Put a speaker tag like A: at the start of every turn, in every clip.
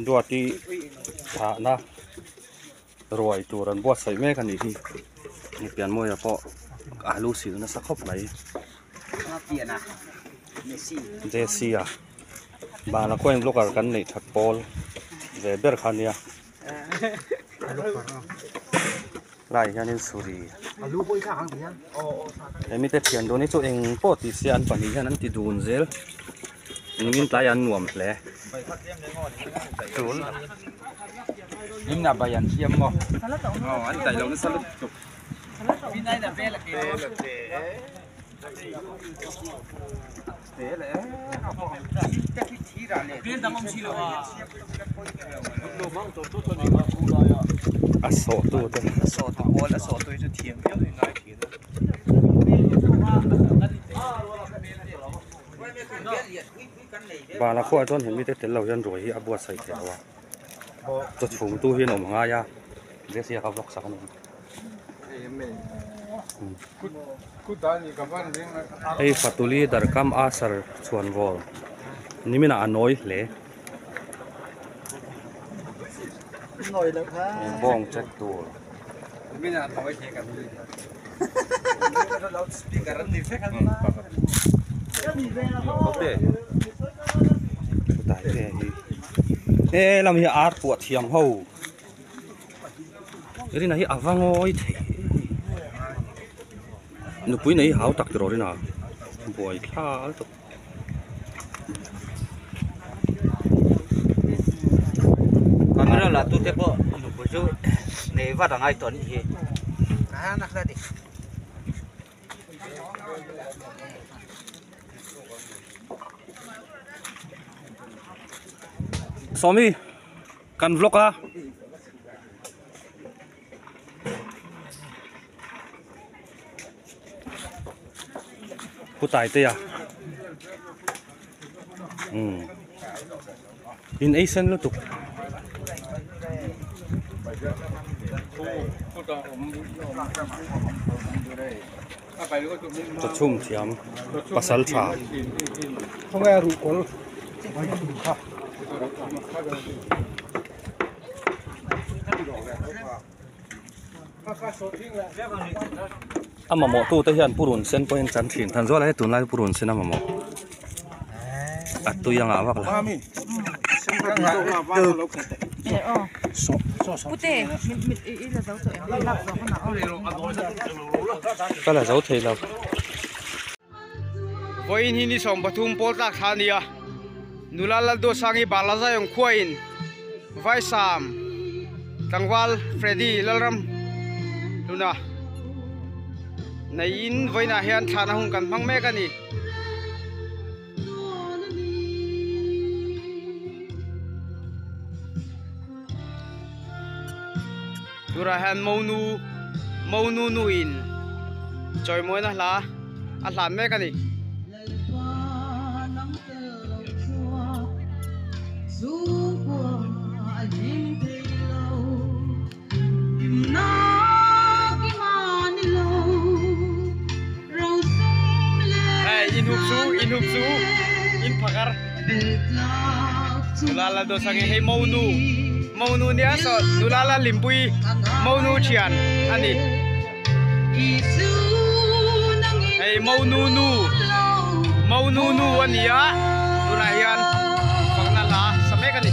A: Duati thahna ruai tur an buatsaih mek a nih hi Pianmawia pawh alu sil nasa khawp mai Jesse a bana khuain vlogger kan neih that pawl ve ber kha ania lai hianin suri hemi te thian dawn hi chu eng pawh tih se an pahnih hian an ti dun zel nimin tlai an nuam hle tul A sawh tu te Bana khuaah chuan hemi te tel lo hian ruai hi a buatsaih theih lo a chaw chhum tu hi an awm ngai a Jessie a ka vlog sak a ni. Hei Fatuli Darkam Asar chhuanvawl niminah a nawi hle. Bawng check tur. He lam hi ar puah thiam ho. Rina hi a va ngawi thei nupui nei hau tak tiraw Rina buai thla lutuk.
B: Camera la tu te pawh nupui chu nei vat a ngai tawh a nih hi.
A: Sawmi. Kan vlog a. Pu Taitea. Umm. In ei sen lutuk. Chawchhum thiam pasal tha. A mamawh tute hian purun sen pawhin chan thin Thanzuala hi tunlai purun sen a mamawh a tui a ngah vak lo. Ka la zo thei lo.
C: Vawiin hi ni 13 pawl tlak thla a ni a, nula Lalduasangi Balazayawng khuain Vaisam tlangval Freddy Lalram hluna neiin vawiinah hian thlahna hun kan hmang mek a ni. Turah hian monu monu nuin chawimawina hla a hlan mek a ni. Hei inhup su inhup su in phakar nula la dawt sang hei monu monu nia saw nula la limpui monu thian a ni hei monu nu monu nu a ni a tunah hian fakna hla sa mek a ni.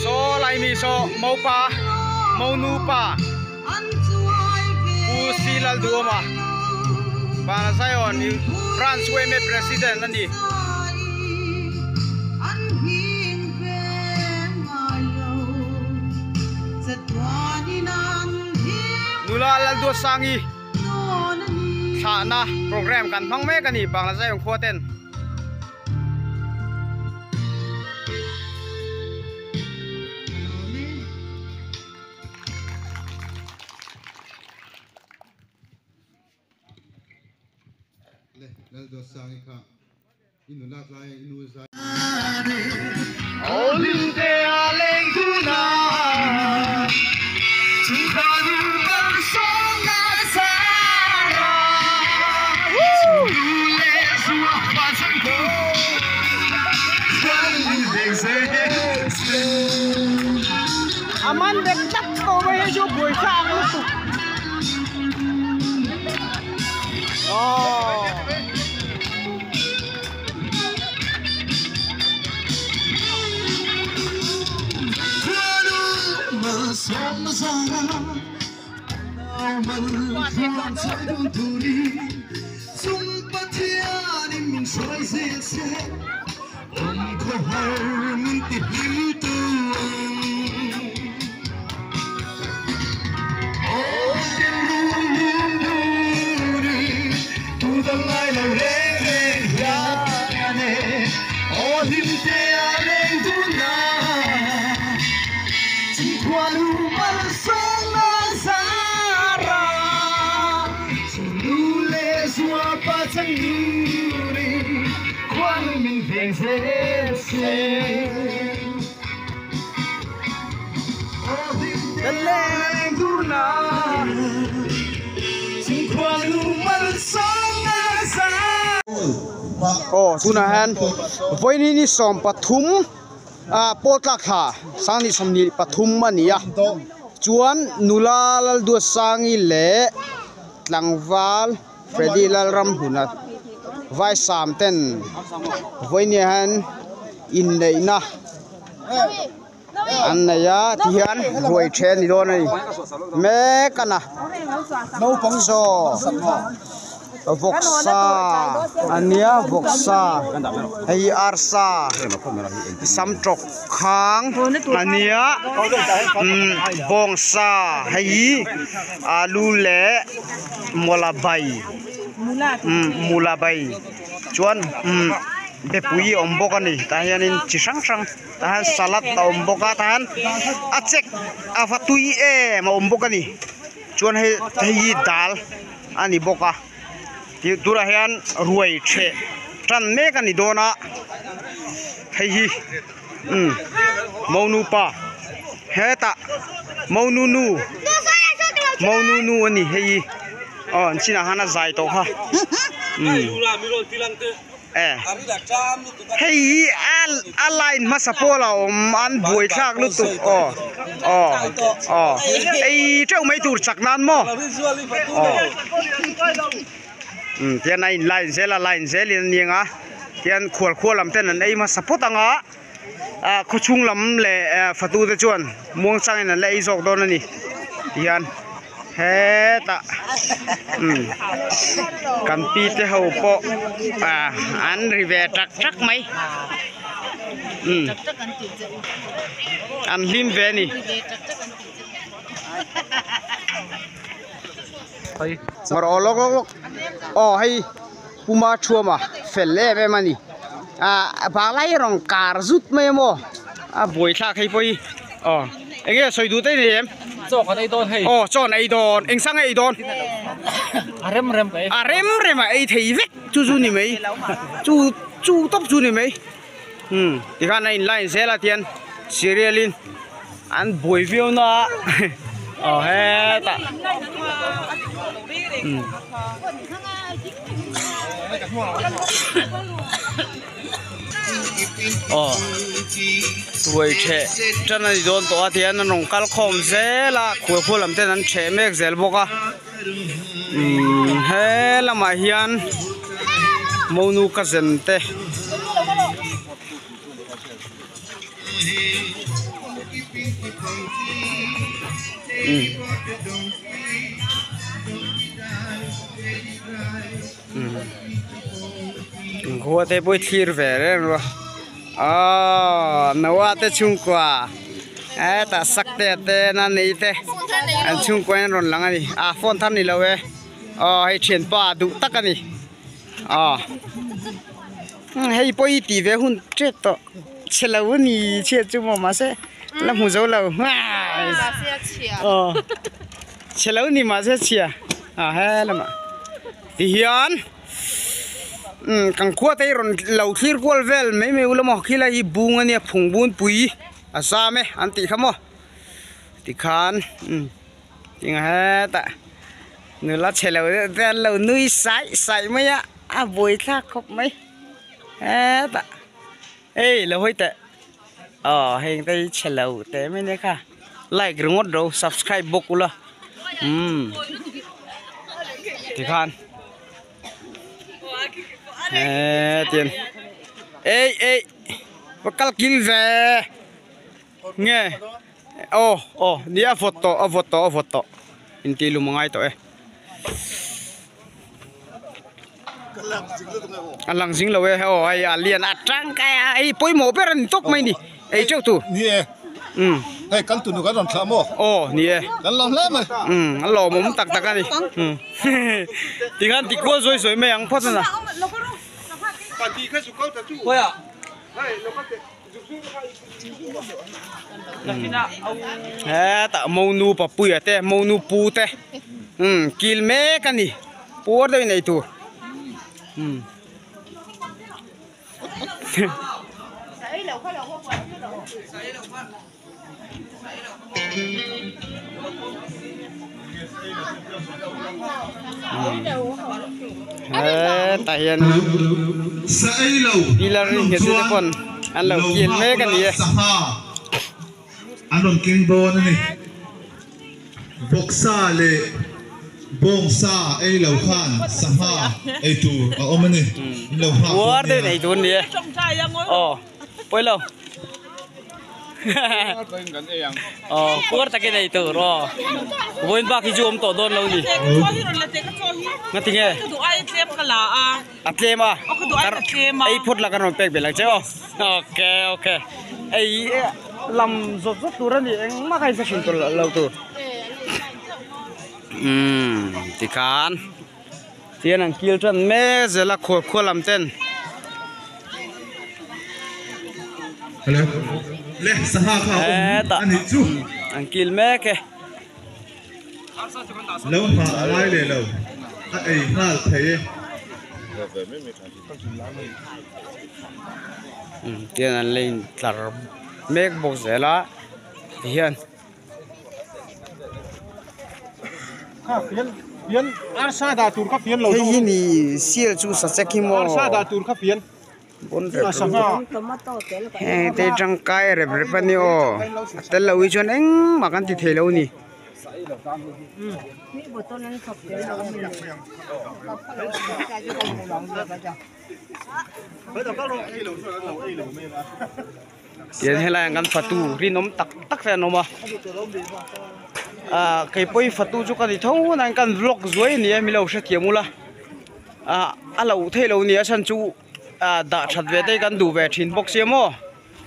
C: Saw laimi saw mopa monu pa Pu Si Lalduhawma Bana Zion Branch yma President a ni. Nula Lalduatsangi thlahna program kan hmang mek a ni Bangla Zion khua ten. A man bet tlat tawh mai hei chu buai thla ang lutuk. Aww. Aw tunah hian vawiin ni 13 ah pawl tlak thla sang ni 23 a ni a chuan nula Lalduatsangi leh tlangval Freddy Lalramhuna Vaisam ten vawiin hian inneihna an nei a tihian ruai then a ni dawn a ni mek a na saw vawksa a nia vawksa hei hi arsa samtawk khang a nia umm bawngsa hei hi alu leh mawla bai umm mula bai chuan umm bepui a awm bawk a ni tah hianin chi hrang hrang. Tah hian salad a awm bawk a tah hian a chek a va tui em a awm bawk a ni chuan hei hei hi dal a ni bawk a tih turah hian ruai ṭheh ṭan mek a ni dawn a hei hi umm monu pa hetah monu nu monu nu a ni hei hi aw an chinah khan a zai tawh kha umm. E hei hi a line hmasa pawl a awm an buai thlak lutuk aw aw aw ei teuh mai tur chak nan maw aw um tihian a in line zel a line zel in a ni ang a tihian khual khual lam ten an ei hmasa phawt ang a ah khawchhung lam leh fatu te chuan muang changin an la ei zawk dawn a ni tihian. Hetah umm kan pi te ho pawh ah an ri ve tak tak mai umm an hlim ve a ni. Ngawr lawk lawk lawk aw hei puma thuama fel em em a ni ah vanglai rawn kar zut mai a maw a buaithlak hei pawh hi aw eng nge sawi duh te ni em.
B: Chaw kan ei dawn hei.
C: Aw chaw an ei dawn. Eng sang ei dawn?
B: A rem rem ka ei.
C: A rem rem a ei thei vek chu chu ni mai. Chu chu tawp chu ni mai. Um tikhan a in line zel a tian cereal in an buai viau na a. Aw hetah. Um. Aw ruai ṭheh ṭan a ni dawn tawh a tihian an rawn kal khawm zel a khual khual lam ten an ṭheh mek zel bawk a umm he lamah hian monu ka zen te. Khua te pawh hi thlir ve reng rawh aw Noah te chhungkua hetah sakte a te na nei te an chhungkua in an rawn lang a ni ah phone thar ni lo e aw hei thianpa duh tak a ni aw hei pawh hi tih ve hun tep tawh chhe lo a ni chhiat chu maw mahse la hmu zo lo aw chhe lo ni mahse chhia. A he lamah tihian umm kan khua te hi rawn lo thlir kual vel mai mai ula maw khilai hi bung ania phung bun pui a zam e an tih kha maw tikhan umm tinga hetah nula chhe lo deuh te an lo nui saih saih mai a a buai thlak khawp mai hetah hei lo hawi teh. Aw heng te hi chhe lo teh mai nia kha like ringawt ro subscribe bawk ula umm tikhan hetiang ei ei va kal kil ve nge aw aw nia a vawt tawh a vawt tawh a vawt tawh intih lum a ngai tawh e. A lang zing lo e aw hei a lian a tangkai a hei pawimawh ber a ni tawp mai ni ei teuh tur
D: ni e
C: umm
D: hei kan tunu kan rawn thlah maw
C: aw ni e
D: kan lawm hle mai
C: umm a lawmawm tak tak a ni umm tikhan ti kual zawi zawi mai ang phawt a na hetah monu papuia te monu pu te umm kil mek a ni puar deuhin ei tur umm. Hetah hian pillar nghet te pawn an lo kil mek a ni e.
D: An rawn keng dawn a ni. Vawksa leh bawngsa ei lo khan sangha ei tur a awm a ni. In lo nghak dawn nia.
C: Pawilo aw puar takin ei tur aw vawiin bak hi chu awm tawh dawn lo ni ngati nge a tlem a ei phawt la kan rawn pek belh ang che aw okay okay ei lam zawt zawt tur a ni engmah kha in hre thin lo tur umm tikhan. Tihian an kil tan mek zel a khual khua lam ten. Hetah an kil mek e. Tihian an la intlar mek bawk zel a tihian. Hei hi ni sial chu sachek hi maw bon rep rep heng te tangkai rep rep a ni aw a tel loh hi chuan engmah kan ti thei lo a ni. Tian helai ah kan fatu rinawm tak tak te an awm a ah keipawh hi fatu chu ka ni tho nain kan vlog zuai a ni a milo hrethiam ula ah a lo theih lo nia chhan chu ah dah that ve te hi kan duh ve thin bawk sia maw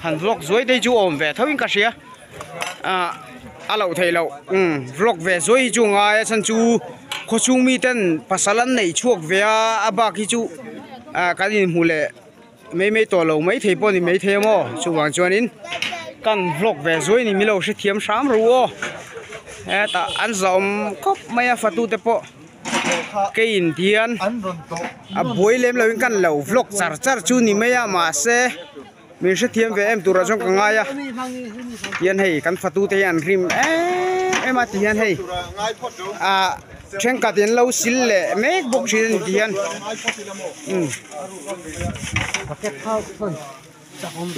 C: han vlog zuai te hi chu awm ve tho in ka hria ah a loh theih loh umm vlog ve zuai hi chu a ngai a chhan chu khawchhung mi ten pasal an neih chhuak ve a a bak hi chu ah kan inhmu leh. Mai mai tawh lo mai thei pawh ni mai thei a maw chuvang chuanin kan vlog ve zuai ni milo hrethiam hram ru aw hetah an zahawm khawp mai a fatu te pawh keiin hian a buai lem lo in kan lo vlog char char chu ni mai a mahse min hrethiam ve em turah chuan ka ngai a tihian hei kan fatu te hi an rim em em a tihian hei ah thenkhat in lo sil leh mek bawk thin a ni tihian umm.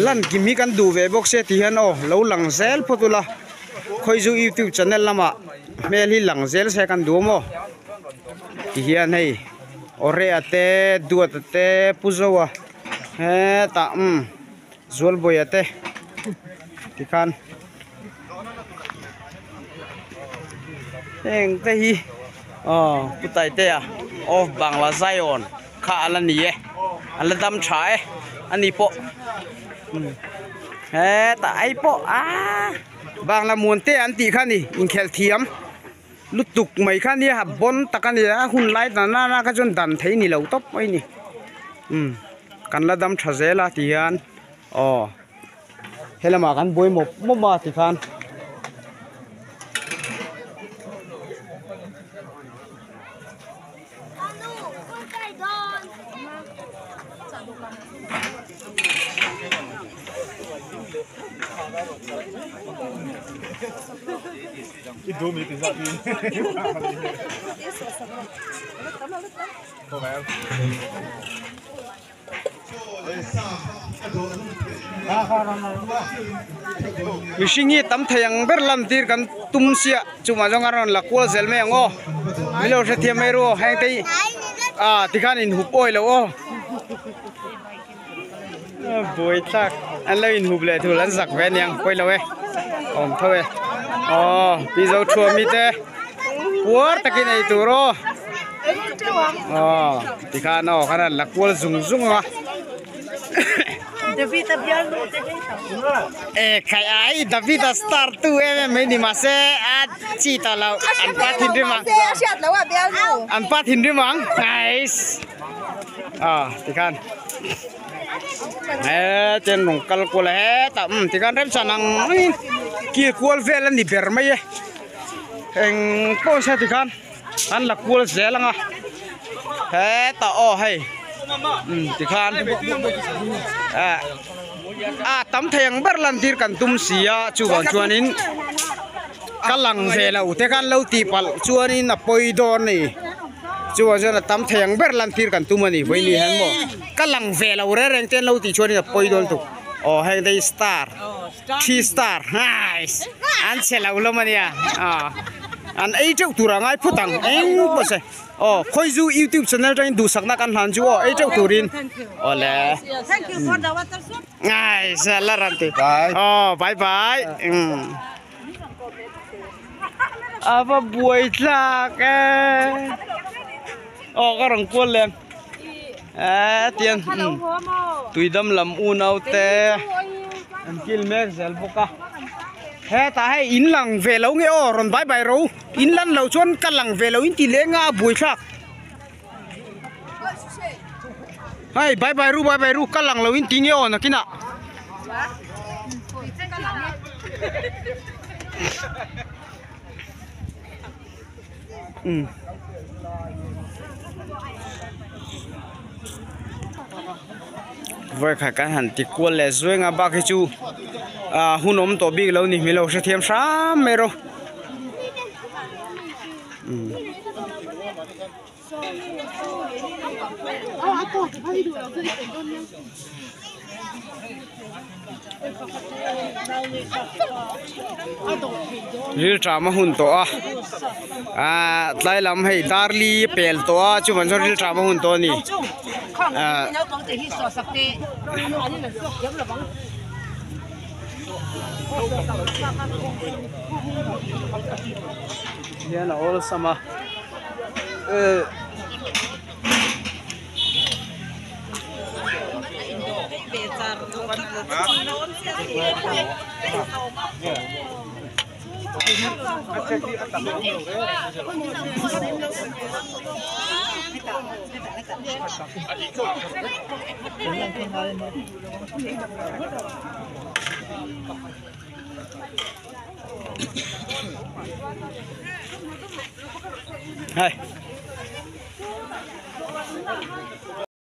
C: Lan kim hi kan duh ve bawk se ti hian aw lo lang zel phawt ula khawi chu youtube channel lamah hmel hi lang zel se kan duh maw ti hian hei awreh te duat te pu zoa hetah umm zualbawiha te tikhan heng te hi aw pu taitea of bangla zion. Kha a la ni e a la dam tha e ani pawh hetah ai pawh aaa bangla muan te an tih kha a ni inkhelh thiam lutuk mai kha nia bon tak a ni a hun lai ta nana kha chuan dan thei ni lo tawp mai a ni umm kan la dam tha zel a ti hian aw helamah kan buai mawp mawp a tikhan. Mihring hi tam thei ang ber lan tir kan tum sia chungah zawng a rawn la kual zel mai ang aw min lo hrethiam mai ru aw heng te hi ah tikhan in hup awi lo aw buai thlak an lo in hup leh thul an zak ve aniang pawi lo e awm tho e aw pi zo thuam mi te puar takin ei tur aw aw tikhan aw khan an la kual zung zung a. E khai ai David a star tu em em mai ni mahse a chi ta lo an pa thinrim ang an pa thinrim ang nice ah tikhan he chen rawng kal kual a hetah um tikhan remchan ang in kil kual vel a ni ber mai e eng pawh se tikhan an la kual zel ang a hetah aw hei umm tikhan ah a tam thei ang ber lan tir kan tum si a chuvang chuanin ka lang ve lo te khan lo tih palh chuanin a pawi dawn a ni chuvang chuan a tam thei ang ber lan tir kan tum a ni vawiin hian maw ka lang ve lo reng reng te an lo tih chuanin a pawi dawn tuk aw heng te hi star. Three star nice an chhe lo hlawm ania ah an ei teuh tur a ngai phut ang eng pawh se aw khawi zu youtube channel atangin duhsakna kan hlan chu aw ei teuh turin awle nice la ran ti aw bye bye umm a va buai thlak e aw ka rawn kual lem eee tiang tuidam lam unau te an kil mek zel bawk a hetah hei in lang ve lo nge aw rawn bai bai ro in lan loh chuan ka lang ve lo in ti leng a a buai thlak hei bai bai ru bai bai ru ka lang lo in ti nge aw nakinah. Vawikhat kan han ti kual leh zuai nga bak hi chu ah hun awm tawh bik lo ni milo hrethiam hram mai rawh. Rilṭam a hun tawh a ahh tlai lam hei darli a pel tawh a chuvang chuan rilṭam a hun tawh a ni ahh. Hian a awlsam a eh. Hei.